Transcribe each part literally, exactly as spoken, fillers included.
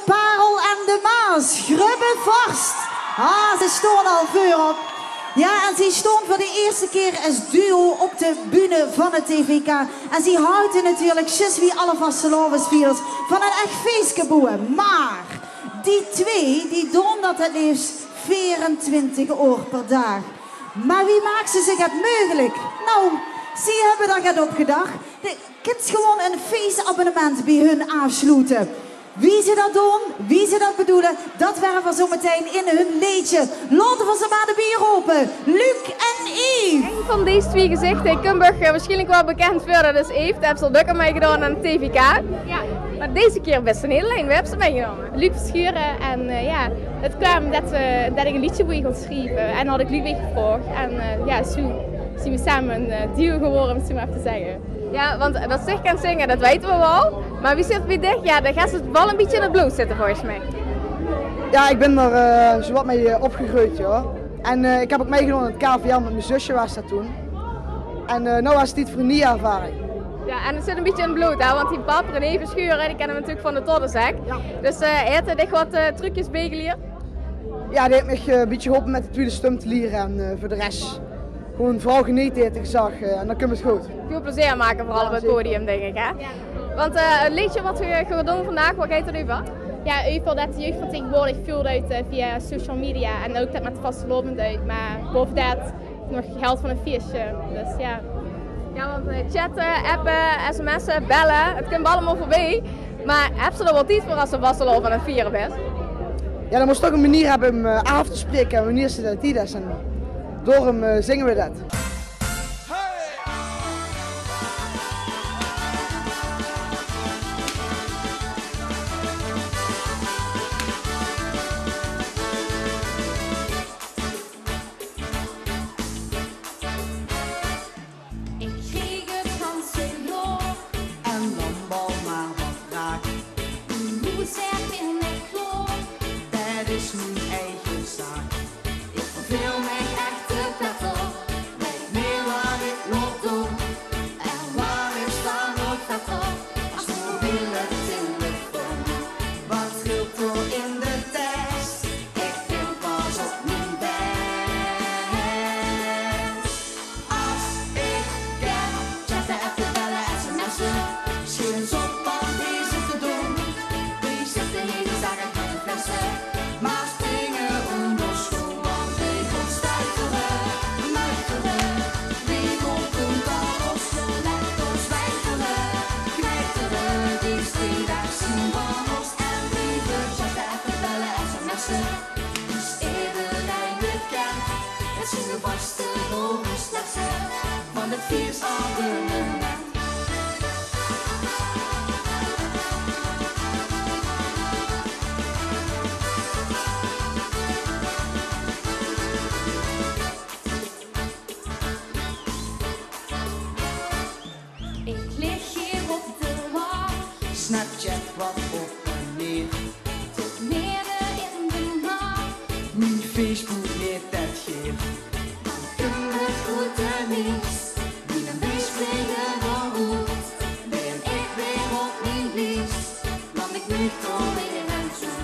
Parel en de Maas, Grubbevors. Ah, ze staon al veurop. Jao, en zie staon veur de ierste kier es duo op de bühne van 't T V K. En zie haute natuurlik, zjus wie alle vastelaovesvierders, van 'n ech fieske boe. Mer die twee, die doon dat 't leefs veerentwintig oor per daag. Mer wie make ze zich 't meugelik? Nou, zie höbbe d'r get op gedach. De kins gewoon 'n feesabonnement bie hun aafsloete. Wie ze dat doon, wie ze dat bedoele, dat werre v'r zo metein in hun leedje. Laote v'r ze mer d'rbie rope. Luc en Yves. Ein van dees twie gezichter kump uch, eh, waarsjienlik waal bekènd veur. Dat is Yves, dao höbs se al dökker mei gedaon aan 't T V K. Jao. Mer deze kier bis se neet allein, wae höbs se mitgenómme? Luc Verschuren en, eh, jao, 't kwaam dat, eh, dat ich e leedje wól gaon sjrieve. En haw ich Luc weer gevraog. En, eh, jao, zoe zien v'r same 'n, eh, duo gewore, óm 't zoe mer effe te zègke. Jao, want dat se kins zinge, dat weite v'r waal. Mer wie zit 't bie dich? Jao, dan geis se waal e bietje in 't blauw zitte, volges mich. Jao, ich bin d'r, eh, zowat mei, eh, opgegreujd, jao. En, eh, ich höb ouch meigedaon aan 't K V M, mit mien zusje waas dat toen. En, eh, noe waas 't tied veur 'n nieje ervaring. Jao, en 't zit e bietje in 't blood, hè, want dien pap, René Verschuren, die kinne v'r natuurlik van de Toddezek. Jao. Dus, eh, haet 'r dich get, eh, trucjes biejgelierd? Jao, dae haet mich, eh, e bietje geholpe mit de twiede stum te liere en, eh, veur de res gewoon veural genete, haet 'r gezag, eh, en dan kump 't good. Väöl plezeer make veural op 't podium, dink ich, hè? Jao. Want, eh, 't leedje wat v'r gaon doon vandaag, wao geit 't euver? Jao, euver dat de jeug van taegeswoordig väöl deit, eh, via social media en ouch dat mit de vastelaovend deit, mer baove dat nog geld van e fieske. Dus jao. Jao, want, eh, chatte, appe, sms'e, belle, 't kump allemaol veurbie. Mer höbs se dao waal tied veur es se vastelaovend aan 't viere bis? Jao, dan mós se toch 'n meneer höbbe óm, eh, aaf te spraeke wannier se dao tied höbs. En daorum, eh, zinge v'r dat. Ich kreeg 't ganse jaor en dan waal mer wat raak. Noe zèk ich: bin ich klaor, dat is mien eige zaak. Ich verveel mich ech te pletter, weit neet wat ich mót doon. En wat is dan nog vetter es 'n mobiele telefoon? Wat sjeelt dao in de tes? Ich bin pas op mien bès. Es ich kin chatte, appe, belle, sms'e, sjiet ins op, want hie zit te doon. Wie zit de hele zaak mit de flesse? Mer springe ónger stool, want ich gaon stuitere, muitere. Wie gaon kump alles, lekker zwiefele, knetere. Die is drei daag zien van ós en blieve chatte, appe, belle, sms'e. Dus ederein bekènd, 't zien de vastelaovesleedjes van 't fieske-abonnement. Ich lig hie op de bank. Snapchat, wat op en neer. Tot midde in de nach. Mien Facebook neet, dat geef. Dan kin ich good en niks. Mien been springe van oet. Bin ich weer op mien lies. Want ich weit al weer aan toe.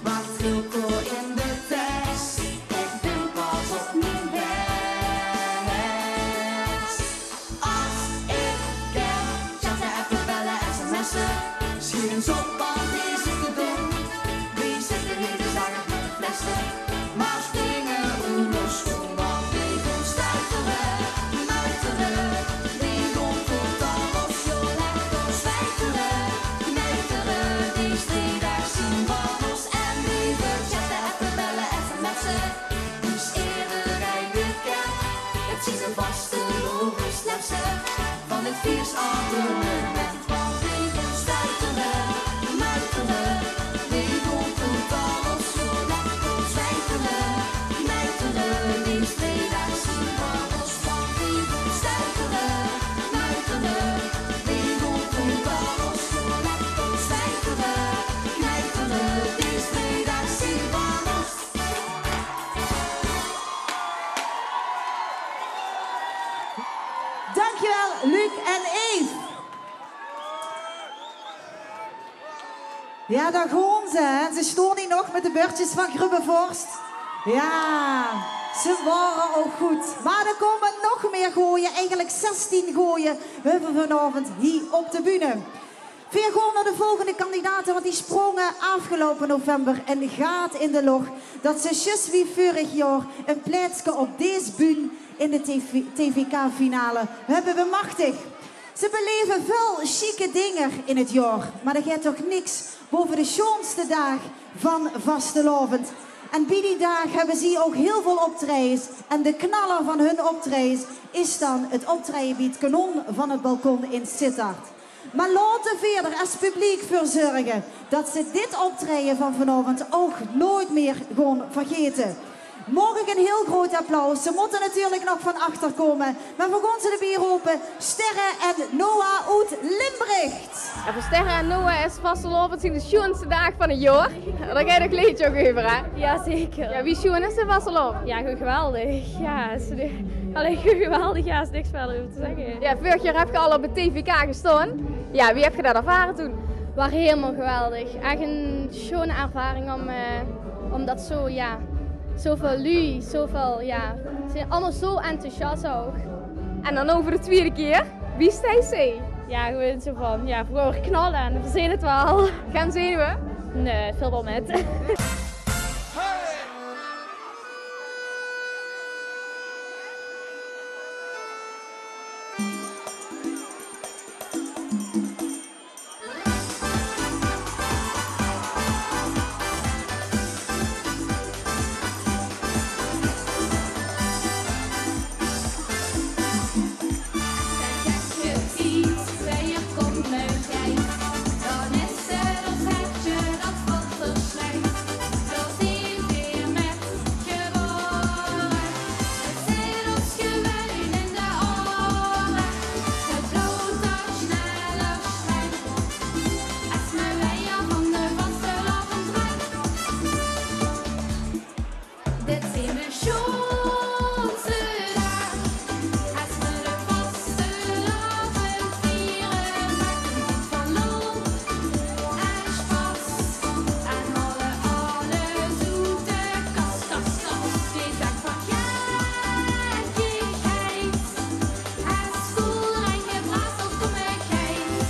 Wat sjeelt dao in de tes? Ich bin pas op mien bès. Es ich kin chatte, appe, belle, sms'e, sjiet ins op, want hie zit te doon. Wie zit de hele zaak mit de flesse? Mer springe ónger stool, want ich gaon stuitere, muitere. Wie gaon kump alles, lekker zwiefele, knetere. Die is drei daag zien van ós en blieve chatte, appe, belle, sms'e. Dus ederein bekènd, 't zien de vastelaovesleedjes van 't fieske-abonnement. Want wie gaon stuitere, Jao, dao goon ze, hè. Ze stoon hie nog mit de bördjes van Grubbevorst. Jao, ze waore ouch good. Mer d'r kómme nog mieë gooje, eigelik zestien gooje höbbe v'r vanaovend hie op de bühne. Veer goon nao de volgende kandidate, want die sprónge aafgeloupe november ein gaat in de lóch, dat ze zjus wie veurig jaor ein plaetske op dees bühne in de T V, T V K-finale höbbe bemachtig. Ze beleve väöl sjieke dinger in 't jaor, mer d'r geit toch niks bove de sjoonste daag van vastelaovend. En bie die daag höbbe zie ouch hiel väöl optraejes. En de knaller van hun optraejes is dan 't optraeje bie 't kanon van 't balkon in Sittard. Mer laote veer d'r es publiek veur zörge dat ze dit optraeje van vanaovend ouch noeats mieë goon vergaete. Maag ich ein hiel groot applaus. Ze mótte natuurlik nog van achter kómme, mer veer goon ze d'rbie rope: Sterre en Noah oet Limburg. Jao, veur Sterre en Noah is vastelaovend zien de sjoonste daag van 't jaor. Dao geit 't leedje ouch euver, hè? Jao, zeker. Jao, wie sjoon is de vastelaovend? Jao, gewoon geweldig. Jao, is, allee, gewoon geweldig. Jao, is niks verder euver te zègke. Jao, veurig jaor höb geer al op 't T V K gestoon. Jao, wie höb geer dat ervare toen? Waar helemaal geweldig. Echt ein sjoon ervaring om, eh, om dat zo, jao, zoväöl luuj, zoväöl, jao, ze zien allemaol zo enthousiast ouch. En dan noe veur de twiede kier. Wie steis se? Jao, gewoon zo van, jao, veer gaon knalle en veer zeen 't waal. Gein zenuwe? Nae, 't vilt waal mit. Dit zien de sjoonste daag. Es v'r de vastelaovend viere, maak 't van lol en sjpas. En haole alles oet de kas, kas, kas. Dit daag van gekkigheid. Es koel en gebrassel kómme geit,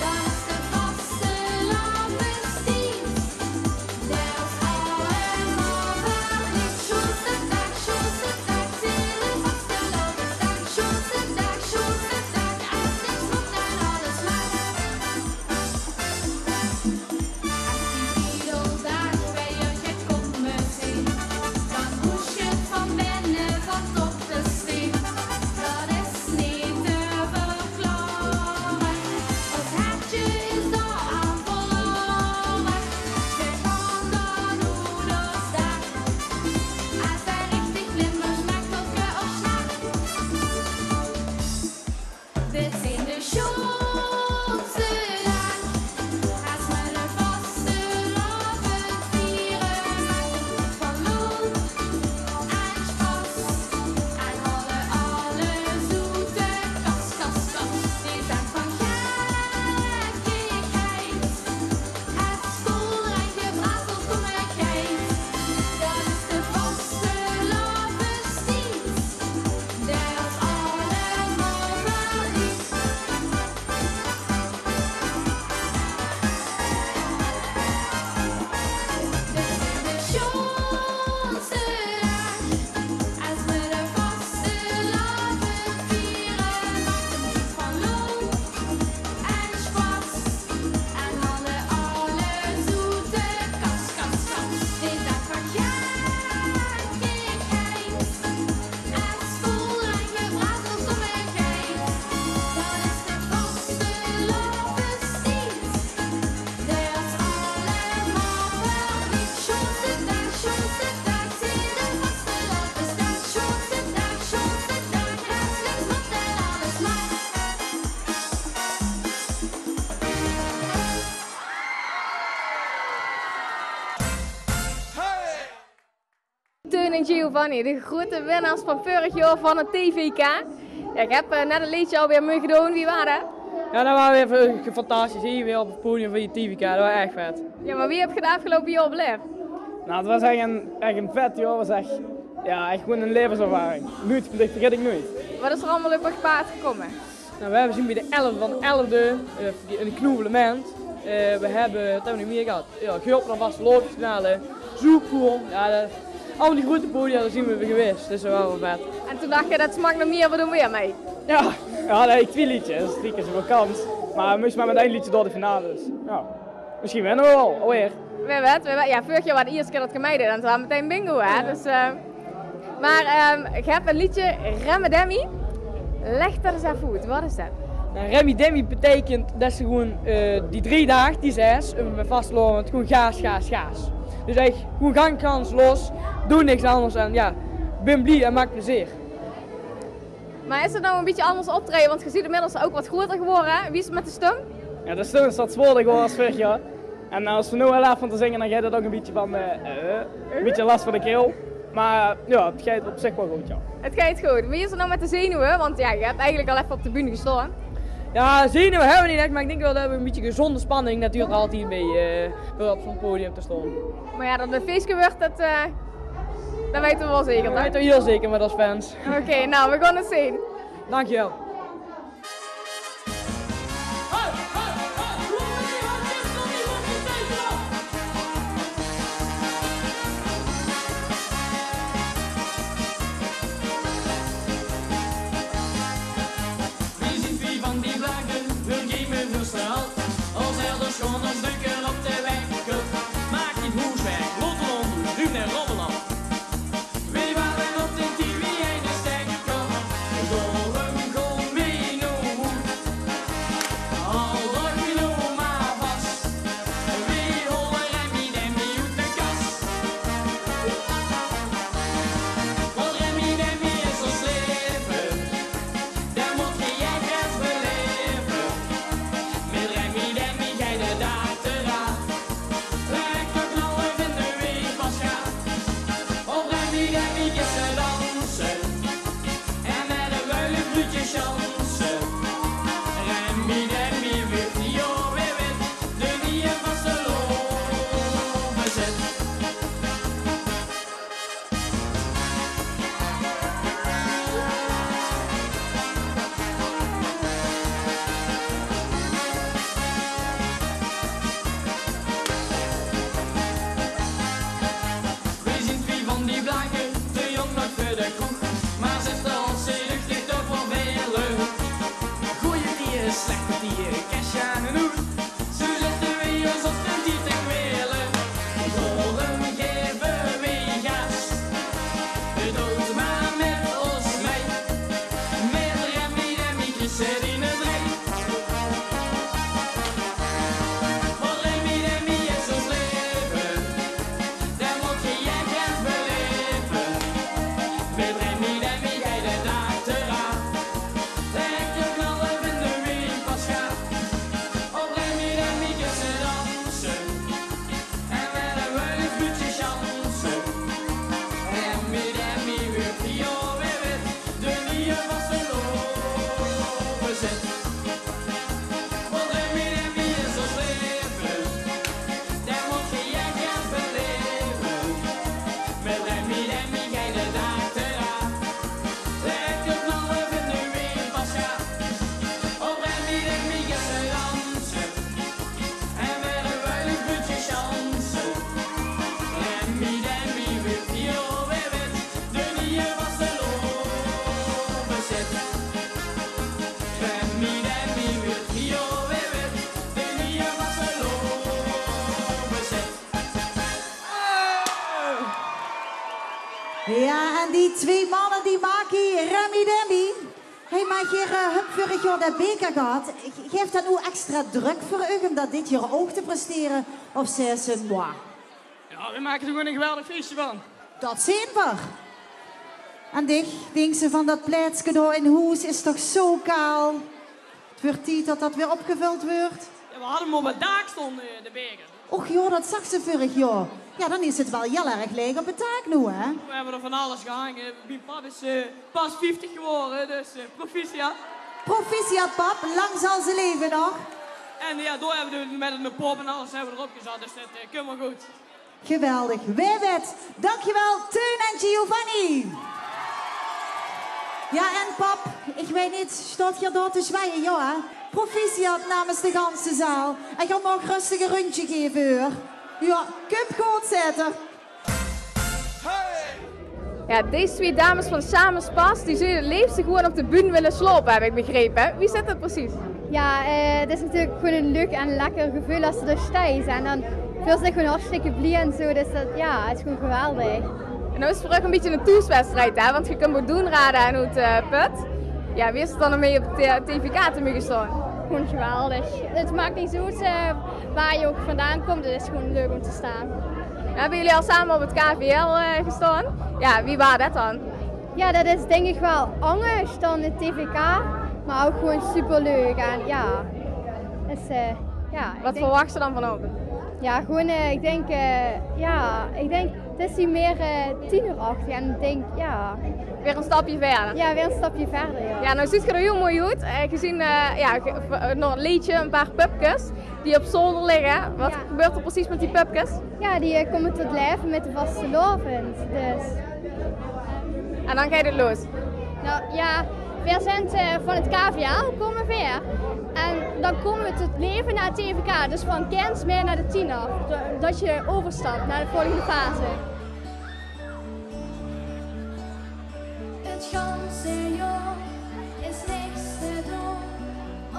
dan is de vastelaovesdiens. Dit zien de sjoonste daag. Es v'r de vastelaovend viere, maak 't van lol en sjpas. En haole alles oet de kas, kas, kas. Dit daag van gekkigheid. Es koel en gebrassel kómme geit, dan is de vastelaovesdiens. Dao is allemaol verlies. Dit zien de sjoonste daag. Es v'r de vastelaovend viere, maak 't van lol en sjpas. En haole alles oet de kas, kas, kas. Dit daag van gekkigheid. Es koel en gebrassel kómme geit, dan is de vastelaovesdiens. Dao is allemaol verlies. Sjoonste daag, sjoonste daag, zien de vastelaovesdaag. Sjoonste daag, sjoonste daag, es v'r alles maak. Teun en Giovanni, de groete winnaars van veurig jaor van 't T V K. Jao, ich höb, eh, net 't leedje alweer meuge doon. Wie waor det? Ja, det waar weer fantastisch. Hie weer op 't podium van de T V K, det waar ech vet. Ja, maar wie heb je de afgelopen jaar beleefd? Nou, het was echt een, echt een vet jaar. Het was echt, ja, echt gewoon een levenservaring. Nooit, dat vergeet ik nooit. Wat is er allemaal op je paard gekomen? Nou, we hebben zien bij de elf van elfde, eh, die, een knoevelement. Eh, we hebben, wat hebben we nog meer gehad? Ja, Gulpen, dan was de loopfinale. Zoekoel. Ja, dat, allemaal die grote podia, daar zien we weer geweest. Dus dat was wel vet. En toen dacht je, dat smaakt nog meer, we doen weer mee. Ja, ja, nee, ik twee liedjes. Dus drie keer zoveel kans. Maar we moesten maar met één liedje door de finale. Dus ja, misschien winnen we wel alweer. Wie weet, wie weet. Ja, vorig jaar was de eerste keer dat ik meedeed en toen waren we meteen bingo, hè. Dus, eh, maar ehm, ik heb een liedje, Remme Demi. Leg dat eens even uit, wat is dat? Nou, Remme Demi betekent dat ze gewoon eh, die drie dagen, die zes, eh, met vastlopen, gewoon gaas, gaas, gaas. Dus echt gewoon gang, gans los, doe niks anders en ja, ben blij en maak plezier. Maar is het nou een beetje anders optreden? Want je ziet inmiddels ook wat groter geworden, hè? Wie is het met de stem? Ja, de stem is wat zwaarder geworden als vorig jaar. En als we nu wel af van te zingen, dan gaat het ook een beetje van, eh, eh, een beetje last van de keel. Maar ja, het gaat op zich wel goed, ja. Het gaat goed. Wie is het nou met de zenuwen? Want ja, je hebt eigenlijk al even op de bühne gestaan. Ja, zenuwen hebben we niet echt, maar ik denk wel dat we een beetje gezonde spanning, dat duurt altijd bij, eh, bij op zo'n podium te staan. Maar ja, dat het een feestje wordt, dat, eh, dat weten we wel zeker, toch? Dat weten we heel zeker, maar als fans. Oké, nou, we gaan het zien. Dankjewel. Wie zien wie van die blage, we gaeve veur ze al. Als elders gewoon ons deuker op de weg. Maak die hoes weg, lot rond, duw en rommel af. Wie waren op de T V en de stekker, door hem gewoon mee naar hoed. Al door je nou maar vast. Wie holle Remme Demi uit de kast. Want Remme Demi is ons leven. Daar moet je echt eens beleven. Met Remme Demi ga je de daad eraan. Lekker knallen vinden we pas gaan. Op Remme Demi is ze dansen. En met een wuilig bruudje chansen. Remme Demi wuuert, joh, weer wit. De nieje vastelaoveszit. We zien twee van die blage, te jong nog veur de kroeg. Maar zit al zenuwachtig te proberen. Goeie tieë, slechte tieë, cash aan en oet. Zo zitte we ons op de tiet te kwele. Door hem gaeve we gaas. Doot maar met ons mee. Met Remme Demi, Christine Dree. Want Remme Demi is ons leven. Daar moet je echt eens beleven. Met Remme Demi ga je de daad eraan. Lekker knallen vinden we pas gaan. Op Remme Demi is ze dansen. En met een wuilig bruudje chansen. Remme Demi wuuert, joh, weer wit. De nieje vastelaoveszit. Want Remme Demi is ons leven. Daar moet je echt eens beleven. Met Remme Demi ga je de daad eraan. Lekker knallen vinden we pas gaan. Op Remme Demi is ze dansen. En met een wuilig bruudje chansen. Remme Demi wuuert, joh, weer wit. De nieje vastelaoveszit. Remme Demi wuuert, joh, weer wit. De nieje vastelaoveszit. Ja, en die twee mannen die maken hier Remme Demi. Hey, maar hier, eh, heb vorig jaar de beker gehad. Geeft dat nu extra druk voor u om dat dit jaar ook te presteren? Of zegt ze, moi? Ja, we maken er gewoon een geweldig feestje van. Dat zien we. En dich, denkt ze van dat plaatske daar in hoes is toch zo kaal? Het wordt tijd dat dat weer opgevuld wordt. Ja, we hadden hem op het dak staan, eh, de beker. Och joh, dat zag ze vorig jaar. Ja, dan is het wel heel erg leeg op het dak nu, hè? We hebben er van alles gehangen. Mijn pap is, eh, pas vijftig geworden, dus, eh, proficiat. Proficiat, pap, lang zal ze leve nog. En ja, door hebbe we mit ein pop en alles hebbe we d'rop gezat, dus det, eh, kump waal good. Geweldig. Weer wet. Dankjewel, Teun en Giovanni. Ja, en pap, ich weit neet, staot geer dao te zwaaie? Ja, hè? Proficiat namens de ganse zaal. En gaot mer rustig ein rundje gaeve, huur. Ja, kump good, zaet 'r. Ja, dees twee dames van Same Spas, die zouwe 't leefste gewoen op de bühne wille slaope, heb ik begrepen. Wie zit dat precies? Ja, eh, 't is natuurlik gewoen ein leuk en lekker geveul es se dao steis. En dan veuls se dich gewoen hartstikke blie en zo. Dus dat, ja, 't is gewoen geweldig. En noe is 't veur uch ein bietje ein thoeswedstrijd, hè? Want ge kunt boe Doenrade en oet, eh, Put. Ja, wie is 't dan um mei op de T V K te moge staon? Gewoen geweldig. 't Maak neet zoe oet, eh, waar je ook vandaan komt. 't Is gewoen leuk om te staan. Hebbe geer al same op 't K V L, eh, gestaon? Ja, wie waar det dan? Ja, det is dink ich waal angers dan 't T V K, maar ouk gewoen superleuk. En ja, dus, eh, ja, ich dink... Wat verwachs se dan vanaovend? Ja, gewoen, eh, ich dink, eh, ja, ich dink, 't is hie mier, eh, tienerachtig en ich dink, ja. Weer ein stapje verder? Ja, weer ein stapje verder, ja. Ja, noe zuut geer d'r hiel mooi oet. Eh, gezeen, eh, ja, ge-, v-, eh, nog ein leedje, ein paar pupkes die op zolder ligge. Wat gebeurt d'r precies mit die pupkes? Ja, die, eh, kómme tot laeve mit de vastelaovend, dus. En dan geit 't los? Nou, ja, veer zint, eh, van 't K V L kómme veer. En dan kómme veer tot laeve nao 't T V K, dus van kind mei nao de tiener. Do-, dat je overstapt naar de volgende fase. 't Ganse jaor is niks te doon.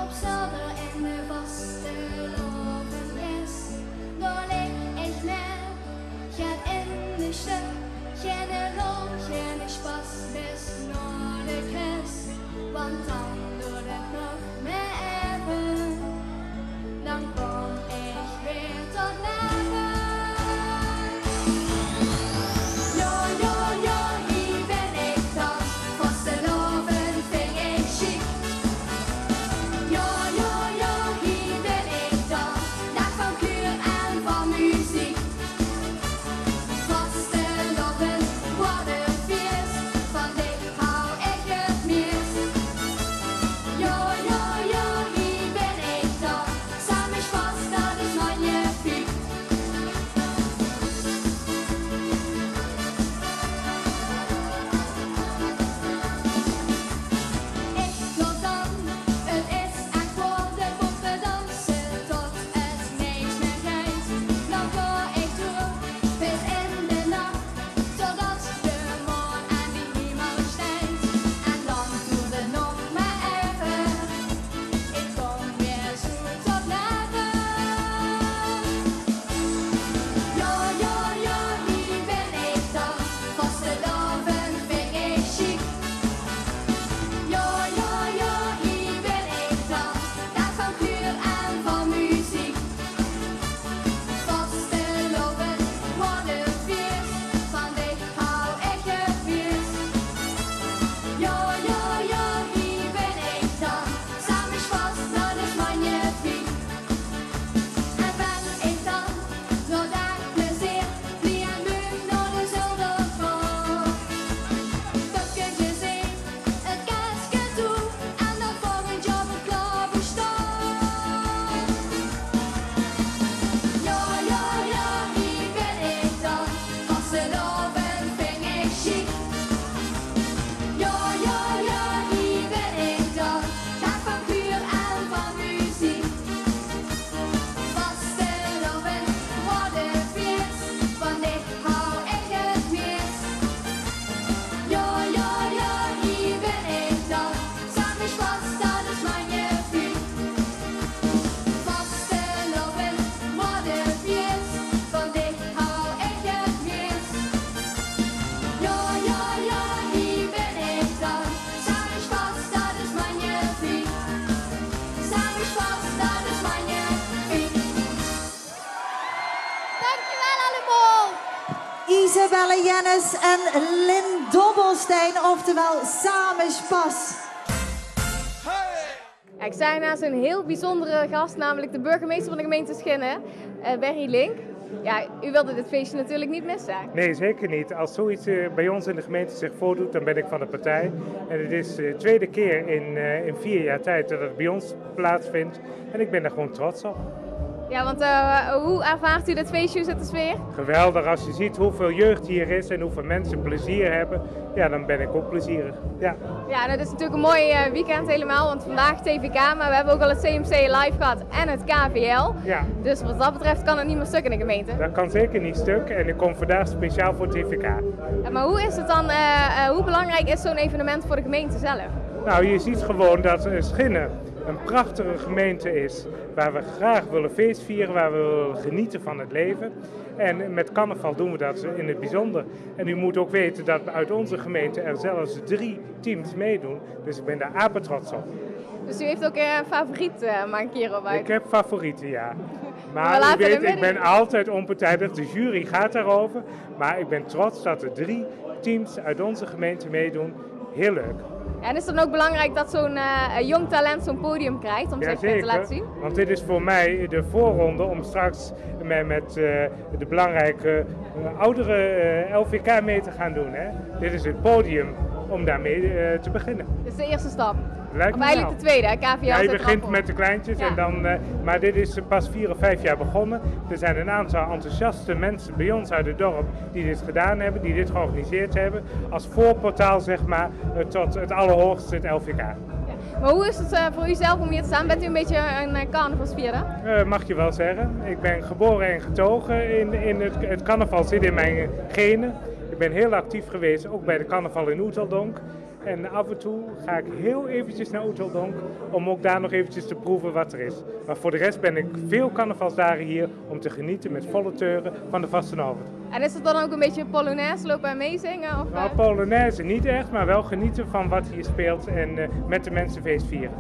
Op zolder in de vastelaovendjes, dao lig ich mit, get in de sjtub, geine lol, geine sjpas, bis nao de kis. Want dan doert 't nog mer effe, dan kóm ich weer tot laeve. Jao, jao, jao, hie bin ich dan. Vastelaovend vin ich sjiek. Jao, jao, jao, hie bin ich dan. Daag van kleur en van meziek. Vastelaovend, wat ein fieës. Van dich haw ich 't meis. Jao, jao, jao, hie bin ich dan. Same Spas, dat is magnifiek. Ich wil dan, 't is ech waor, de poppe danse tot 't neet mier geit. Dan gaon ich door bis in de nach. Totdat de maan aan de hiemel sjteit. En dan doert 't nog mer effe. Ich kóm weer zoe tot laeve. Jao, jao, jao, hie bin ich dan. Vastelaovend vin ich sjiek. Jao, jao, jao, hie bin ich dan. Daag van kleur en van meziek. Vastelaovend, wat ein fieës, van dich haw ich 't meis. Jao, jao, jao, hie bin ich dan, Same Spas, dat is magnifiek. En bin ich dan, nao dat plezeer, blie en leuk nao de zolder gaon. Pupkes in, 't keske toe en dan volgend jaor weer klaor besjtaon. Jao, jao, jao, hie bin ich dan. Vastelaovend vin ich sjiek. Jao, jao, jao, hie bin ich dan. Daag van kleur en van meziek. Vastelaovend, wat ein fieës. Van dich haw ich 't meis. Jao, jao, jao, hie bin ich dan. Same Spas, dat is magnifiek. Vastelaovend, wat ein fieës. Van dich haw ich 't meis. Jao, jao, jao, hie bin ich dan. Same Spas, dat is magnifiek. Same Spas, dat is magnifiek. Dankjewel allemaal. Isabelle Jennis en Lynn Dobbelstein, oftewel Same Spas. Ja, ik sta hier naast een heel bijzondere gast, namelijk de burgemeester van de gemeente Schinnen, eh, Berry Link. Ja, u wilde dit feestje natuurlijk niet missen. Nee, zeker niet. Als zoiets eh, bij ons in de gemeente zich voordoet, dan ben ik van de partij. En het is de tweede keer in, eh, in vier jaar tijd dat het bij ons plaatsvindt. En ik ben er gewoon trots op. Ja, want eh, hoe ervaart u dit feestje? Hoe zit de sfeer? Geweldig, als je ziet hoeveel jeugd hier is en hoeveel mensen plezier hebben, ja, dan ben ik ook plezierig. Ja. Ja, en het is natuurlijk een mooi eh, weekend helemaal, want vandaag T V K, maar we hebben ook al het C M C live gehad en het K V L. Ja. Dus wat dat betreft kan het niet meer stuk in de gemeente. Dat kan zeker niet stuk en ik kom vandaag speciaal voor T V K. Ja, maar hoe is het dan, eh, eh, hoe belangrijk is zo'n evenement voor de gemeente zelf? Nou, je ziet gewoon dat eh, Schinnen een prachtige gemeente is, waar we graag willen feestvieren, waar we willen genieten van het leven. En met carnaval doen we dat in het bijzonder. En u moet ook weten dat uit onze gemeente er zelfs drie teams meedoen. Dus ik ben daar apetrots op. Dus u heeft ook een favoriet, eh, mag ik hierop uit? Ik heb favorieten, ja. Maar u weet, ik ben altijd onpartijdig, de jury gaat daarover. Maar ik ben trots dat er drie teams uit onze gemeente meedoen. Heel leuk. Ja, en is het dan ook belangrijk dat zo'n eh, jong talent zo'n podium krijgt om zich eh, te laten zien? Want dit is voor mij de voorronde om straks met, met eh, de belangrijke eh, oudere eh, L V K mee te gaan doen. Hè? Dit is het podium om daarmee eh, te beginnen. Dit is de eerste stap. Lijkt me eigenlijk wel. De tweede, hè? K V L. Ja, je begint met de kleintjes. Ja. En dan, eh, maar dit is pas vier of vijf jaar begonnen. Er zijn een aantal enthousiaste mensen bij ons uit het dorp die dit gedaan hebben, die dit georganiseerd hebben. Als voorportaal, zeg maar, eh, tot het allerhoogste, het L V K. Ja. Maar hoe is het eh, voor u zelf om hier te staan? Bent u een beetje een eh, carnavalsvierder? Eh, mag je wel zeggen. Ik ben geboren en getogen in, in het, het carnaval zit in mijn genen. Ik ben heel actief geweest, ook bij de carnaval in Oeteldonk. En af en toe ga ik heel eventjes naar Oeteldonk om ook daar nog eventjes te proeven wat er is. Maar voor de rest ben ik veel carnavalsdagen hier om te genieten met volle teuren van de vastenavond. En is het dan ook een beetje polonaise lopen en meezingen? Of, nou, eh? Polonaise niet echt, maar wel genieten van wat hier speelt en eh, met de mensen feest vieren.